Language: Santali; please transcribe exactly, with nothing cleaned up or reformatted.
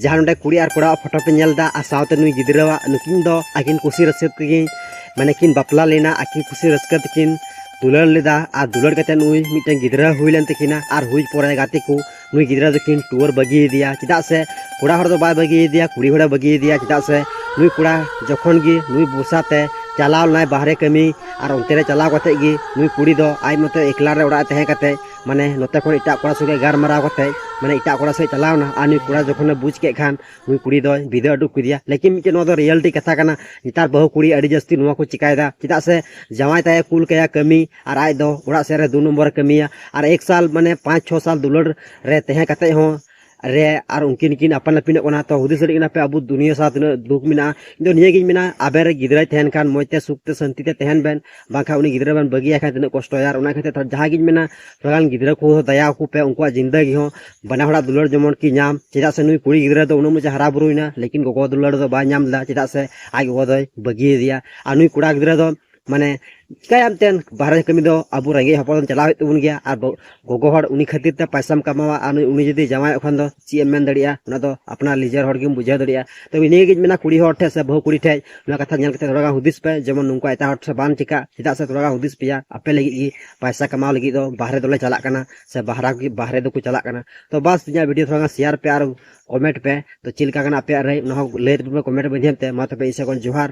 ᱡᱟᱦᱟᱸ ᱱᱚᱰᱮ ᱠᱩᱲᱤ ᱟᱨ ᱠᱚᱲᱟᱣᱟᱜ ᱯᱷᱳᱴᱳ ᱯᱮ ᱧᱮᱞ ᱮᱫᱟ ᱟᱨ ᱥᱟᱶᱛᱮ ᱱᱩᱭ ᱜᱤᱫᱽᱨᱟᱹᱣᱟᱜ, ᱱᱩᱠᱤᱱ ᱫᱚ ᱟᱹᱠᱤᱱ ᱠᱩᱥᱤ ᱨᱟᱹᱥᱠᱟᱹ ᱛᱮᱠᱤᱱ, ᱢᱟᱱᱮ ᱠᱤᱱ ᱵᱟᱯᱞᱟ ᱞᱮᱱᱟ, ᱟᱹᱠᱤᱱ ᱠᱩᱥᱤ ᱨᱟᱹᱥᱠᱟᱹ ᱛᱮᱠᱤᱱ ᱫᱩᱞᱟᱹᱲ ᱞᱮᱫᱟ ᱟᱨ ᱫᱩᱞᱟᱹᱲ ᱠᱟᱛᱮ ᱱᱩᱭ ᱢᱤᱫᱴᱮᱱ ᱜᱤᱫᱽᱨᱟᱹ ᱦᱩᱭ ᱞᱮᱱ ᱛᱟᱹᱠᱤᱱᱟ ᱟᱨ ᱦᱩᱭ ᱯᱚᱨᱮ ᱜᱟᱛᱮ ᱠᱚ ᱱᱩᱭ ᱜᱤᱫᱽᱨᱟᱹ ᱫᱚᱠᱤᱱ ᱴᱩᱣᱟᱹᱨ ᱵᱟᱹᱜᱤᱭᱟᱫᱮᱭᱟ᱾ ᱪᱮᱫᱟᱜ ᱥᱮ ᱠᱚᱲᱟ ᱦᱚᱲ ᱫᱚ ᱵᱟᱭ ᱵᱟᱹᱜᱤᱭᱟᱫᱮᱭᱟ, ᱠᱩᱲᱤ ᱦᱚᱲᱮ ᱵᱟᱹᱜᱤᱭᱟᱫᱮᱭᱟ᱾ ᱪᱮᱫᱟᱜ ᱥᱮ ᱱᱩᱭ ᱠᱚᱲᱟ ᱡᱚᱠᱷᱚᱱ ᱜᱮ ᱱᱩᱭ ᱵᱷᱚᱨᱥᱟ ᱛᱮ ᱪᱟᱞᱟᱣ ᱞᱮᱱᱟᱭ ᱵᱟᱦᱨᱮ ᱠᱟᱹᱢᱤ, ᱟᱨ ᱚᱱᱛᱮ ᱨᱮ ᱪᱟᱞᱟᱣ ᱠᱟᱛᱮ ᱜᱮ ᱱᱩᱭ ᱠᱩᱲᱤ ᱫᱚ ᱟᱡ ᱢᱚᱛᱚ ᱮᱠᱞᱟ ᱨᱮ ᱚᱲᱟᱜ ᱨᱮ ᱛᱟᱦᱮᱸ ᱠᱟᱛᱮ, ᱢᱟᱱᱮ ᱱᱚᱛᱮ ᱠᱷᱚᱱ ᱮᱴᱟᱜ ᱠᱚᱲᱟ ᱥᱚᱸᱜᱮ ᱜᱟᱨᱢᱟᱨᱟᱣ ᱠᱟᱛᱮ, ᱢᱟᱱᱮ ᱮᱴᱟᱜ ᱠᱚᱲᱟ ᱥᱚᱸᱜᱮ ᱪᱟᱞᱟᱣ ᱮᱱᱟ᱾ ᱟᱨ ᱱᱩᱭ ᱠᱚᱲᱟ ᱡᱚᱠᱷᱚᱱᱮ ᱵᱩᱡᱽ ᱠᱮᱫ ᱠᱷᱟᱱ ᱱᱩᱭ ᱠᱩᱲᱤ ᱫᱚᱭ ᱵᱤᱫᱟᱹ ᱩᱰᱩᱠ ᱠᱮᱫᱮᱭᱟ᱾ ᱞᱮᱠᱤᱱ ᱢᱤᱫᱴᱮᱱ ᱱᱚᱣᱟ ᱫᱚ ᱨᱤᱭᱮᱞᱤᱴᱤ ᱠᱟᱛᱷᱟ ᱠᱟᱱᱟ᱾ ᱱᱮᱛᱟᱨ ᱵᱟᱹᱦᱩ ᱠᱩᱲᱤ ᱟᱹᱰᱤ ᱡᱟᱹᱥᱛᱤ ᱱᱚᱣᱟ ᱠᱚ ᱪᱤᱠᱟᱭᱮᱫᱟ᱾ ᱪᱮᱫᱟᱜ ᱥᱮ ᱡᱟᱶᱟᱭ ᱛᱟᱭᱮ ᱠᱩᱞ ᱠᱟᱭᱟ ᱠᱟᱹᱢᱤ ᱟᱨ ᱟᱡ ᱫᱚ ᱚᱲᱟᱜ ᱥᱮᱫ ᱨᱮ ᱫᱩ ᱱᱚᱢᱵᱚᱨᱮ ᱠᱟᱹᱢᱤᱭᱟ᱾ ᱟᱨ ᱮᱠ ᱥᱟᱞ, ᱢᱟᱱᱮ ᱯᱟᱸᱪ ᱪᱷᱚ ᱥᱟᱞ ᱫᱩᱞᱟᱹᱲ ᱨᱮ ᱛᱟᱦᱮᱸ ᱠᱟᱛᱮ ᱦᱚᱸ ᱨᱮ ᱟᱨ ᱩᱱᱠᱤᱱ ᱠᱤᱱ ᱟᱯᱟᱱ ᱟᱹᱯᱤᱱᱚᱜ ᱠᱟᱱᱟ᱾ ᱛᱚ ᱦᱩᱫᱤᱥ ᱫᱟᱲᱮᱭᱟᱜ ᱠᱟᱱᱟ ᱯᱮ ᱟᱵᱚ ᱫᱩᱱᱤᱭᱟᱹ ᱥᱟᱶ ᱛᱤᱱᱟᱹᱜ ᱫᱩᱠ ᱢᱮᱱᱟᱜᱼᱟ᱾ ᱤᱧ ᱫᱚ ᱱᱤᱭᱟᱹ ᱜᱤᱧ ᱢᱮᱱᱟ, ᱟᱵᱮᱱ ᱨᱮ ᱜᱤᱫᱽᱨᱟᱹᱭ ᱛᱟᱦᱮᱱ ᱠᱷᱟᱱ ᱢᱚᱡᱽ ᱛᱮ ᱥᱩᱠ ᱛᱮ ᱥᱟᱱᱛᱤ ᱛᱮ ᱛᱟᱦᱮᱱ ᱵᱮᱱ, ᱵᱟᱝᱠᱷᱟᱱ ᱩᱱᱤ ᱜᱤᱫᱽᱨᱟᱹ ᱵᱮᱱ ᱵᱟᱹᱜᱤᱭᱟᱭ ᱠᱷᱟᱱ ᱛᱤᱱᱟᱹᱜ ᱠᱚᱥᱴᱚᱭᱟ᱾ ᱟᱨ ᱚᱱᱟ ᱠᱷᱟᱹᱛᱤᱨ ᱛᱮ ᱡᱟᱦᱟᱸ ᱜᱤᱧ ᱢᱮᱱᱟ, ᱛᱷᱚᱲᱟ ᱜᱟᱱ ᱜᱤᱫᱽᱨᱟᱹ ᱠᱚ ᱫᱟᱭᱟ ᱟᱠᱚ ᱯᱮ, ᱩᱱᱠᱩᱣᱟᱜ ᱡᱤᱱᱫᱟᱹᱜᱤ ᱦᱚᱸ ᱵᱟᱱᱟ ᱦᱚᱲᱟᱜ ᱫᱩᱞᱟᱹᱲ ᱡᱮᱢᱚᱱ ᱠᱤ ᱧᱟᱢ᱾ ᱪᱮᱫᱟᱜ ᱥᱮ ᱱᱩᱭ ᱠᱩᱲᱤ ᱜᱤᱫᱽᱨᱟᱹ ᱫᱚ ᱩᱱᱟᱹᱜ ᱢᱚᱡᱽ ᱮ ᱦᱟᱨᱟ ᱵᱩᱨᱩᱭᱮᱱᱟ, ᱞᱮᱠᱤᱱ ᱜᱚᱜᱚ ᱫᱩᱞᱟᱹᱲ ᱫᱚ ᱵᱟᱭ ᱧᱟᱢ ᱞᱮᱫᱟ᱾ ᱪᱮᱫᱟᱜ ᱥᱮ ᱟᱡ ᱜᱚᱜᱚ ᱫᱚᱭ ᱵᱟᱹᱜᱤᱭᱟᱫᱮᱭᱟ᱾ ᱟᱨ ᱱᱩᱭ ᱠᱚᱲᱟ ᱜᱤᱫᱽᱨᱟᱹ ᱫᱚ ᱢᱟᱱᱮ ᱪᱤᱠᱟᱹᱭᱟᱢ ᱛᱮᱱ, ᱵᱟᱦᱨᱮ ᱠᱟᱹᱢᱤ ᱫᱚ ᱟᱵᱚ ᱨᱮᱸᱜᱮᱡ ᱦᱚᱯᱚᱱ ᱪᱟᱞᱟᱣ ᱦᱩᱭᱩᱜ ᱛᱟᱵᱚᱱ ᱜᱮᱭᱟ᱾ ᱟᱨ ᱵᱚ-, ᱜᱚᱜᱚ ᱦᱚᱲ ᱩᱱᱤ ᱠᱷᱟᱹᱛᱤᱨ ᱛᱮ ᱯᱟᱭᱥᱟᱢ ᱠᱟᱢᱟᱣᱟ, ᱟᱨ ᱱᱩᱭ, ᱩᱱᱤ ᱡᱩᱫᱤ ᱡᱟᱶᱟᱭᱚᱜ ᱠᱷᱟᱱ ᱫᱚ ᱪᱮᱫ ᱮᱢ ᱢᱮᱱ ᱫᱟᱲᱮᱭᱟᱜᱼᱟ? ᱚᱱᱟ ᱫᱚ ᱟᱯᱱᱟᱨ ᱱᱤᱡᱮᱨ ᱦᱚᱲ ᱜᱮᱢ ᱵᱩᱡᱷᱟᱹᱣ ᱫᱟᱲᱮᱭᱟᱜᱼᱟ᱾ ᱛᱚ ᱱᱤᱭᱟᱹ ᱜᱤᱧ ᱢᱮᱱᱟ, ᱠᱩᱲᱤ ᱦᱚᱲ ᱴᱷᱮᱱ ᱥᱮ ᱵᱟᱹᱦᱩ ᱠᱩᱲᱤ ᱴᱷᱮᱱ ᱱᱚᱣᱟ ᱠᱟᱛᱷᱟ ᱧᱮᱞ ᱠᱟᱛᱮ ᱛᱷᱚᱲᱟ ᱜᱟᱱ ᱦᱩᱫᱤᱥ ᱯᱮ, ᱡᱮᱢᱚᱱ ᱱᱚᱝᱠᱟ ᱮᱴᱟᱜ ᱦᱚᱲ ᱴᱷᱮᱱ ᱵᱟᱝ ᱪᱤᱠᱟᱜ᱾ ᱪᱮᱫᱟᱜ ᱥᱮ ᱛᱷᱚᱲᱟ ᱜᱟᱱ ᱦᱩᱫᱤᱥ ᱯᱮᱭᱟ, ᱟᱯᱮ ᱞᱟᱹᱜᱤᱫ ᱜᱮ ᱯᱟᱭᱥᱟ ᱠᱟᱢᱟᱣ ᱞᱟᱹᱜᱤᱫ ᱫᱚ ᱵᱟᱦᱨᱮ ᱫᱚᱞᱮ ᱪᱟᱞᱟᱜ ᱠᱟᱱᱟ ᱥᱮ ᱵᱟᱦᱨᱟ ᱜᱮ, ᱵᱟᱦᱨᱮ ᱫᱚᱠᱚ ᱪᱟᱞᱟᱜ ᱠᱟᱱᱟ᱾ ᱛᱚ ᱵᱟᱥ, ᱤᱧᱟᱹᱜ ᱵᱷᱤᱰᱤᱭᱳ ᱛᱷᱚᱲᱟ ᱜᱟᱱ ᱥᱮᱭᱟᱨ ᱯᱮ ᱟᱨ ᱠᱚᱢᱮᱱᱴ ᱯᱮ᱾ ᱛᱚ ᱪᱮᱫ ᱞᱮᱠᱟ ᱠᱟᱱᱟ ᱟᱯᱮᱭᱟᱜ ᱨᱟᱭ, ᱚᱱᱟ ᱦᱚᱸ ᱞᱟᱹᱭ ᱛᱟᱵᱚᱱ ᱯᱮ ᱠᱚᱢᱮᱱᱴ ᱢᱟᱫᱽᱫᱷᱚᱢ ᱛᱮ᱾ ᱢᱟ ᱛᱚᱵᱮ ᱤᱧ ᱥᱮᱫ ᱠᱷᱚᱱ ᱡᱚᱦᱟᱨ᱾